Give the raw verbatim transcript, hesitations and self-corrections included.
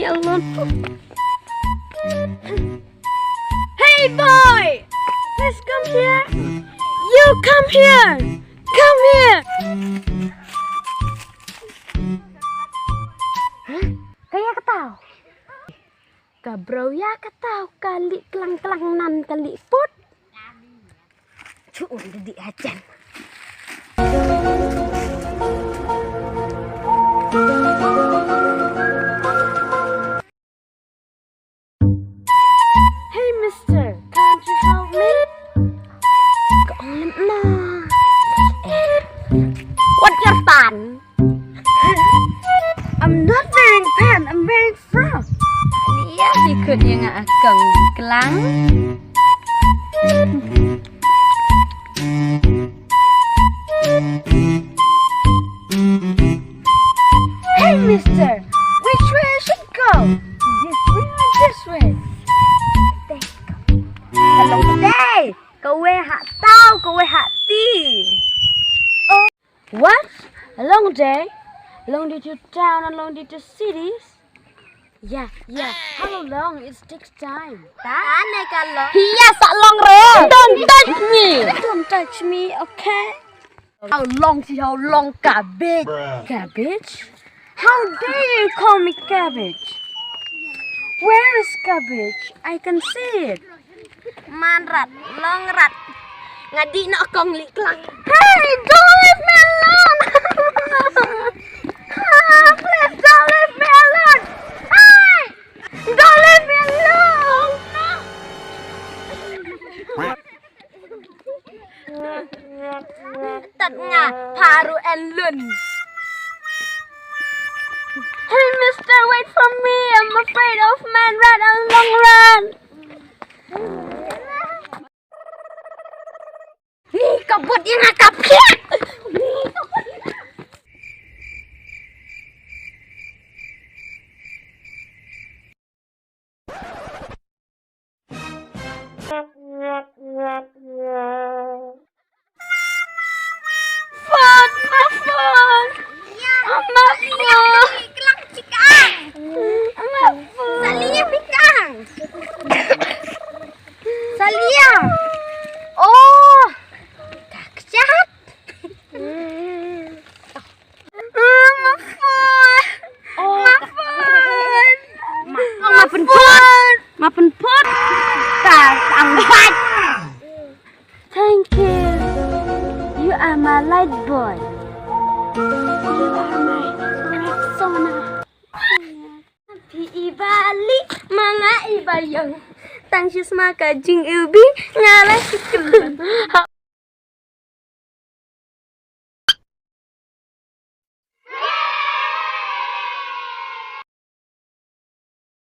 Ya Allah. Hey boy! Please come here. You come here. Come here. Ka ïa kata. Ka briew ïa kata ka lih klang klang nan ka lih put. Chuh, un dei ha jan. Hey mister, can't you help me? Ka ong lem na. What your pan? I'm not wearing pants, I'm wearing frock. Ïa, dikut ïa nga akong klang. Hey mister, which way I should go? This way or this way? Ka long dei, ka wei ha taw, ka wei ha ti. What? A long day? Long day to town and long day to cities? Yeah, yeah. How long? It takes time. Tane ka long. Hiya, sa long re. Don't touch me. Don't touch me, okay? How long si how long cabbage? Cabbage? How dare you call me cabbage? Where is cabbage? I can see it. Man rat, long rat. Nga dih noh kong lih klang. Hey, don't leave me alone. Ah, please don't leave me alone. Hey, don't leave me alone. Tat nga, pharu en lun. Hey mister, wait for me. I'm afraid of man rat and long rat. Ni ka bud ïa nga ka phiah. Phone, ma phone. Ma phone. Klang chikang. Ma phone. Salia pikang. Salia. Oh. Ka kjat. Ma phone. Ma phone. Ma phone. Ma pynphut. Ma pynphut. Ka ang bait. Thank you. You are my light boy. You are my Rexona. Phi i ba lieh, ma nga i ba ïong. Tang shisha ka jingïohi, nga la shu kynmaw.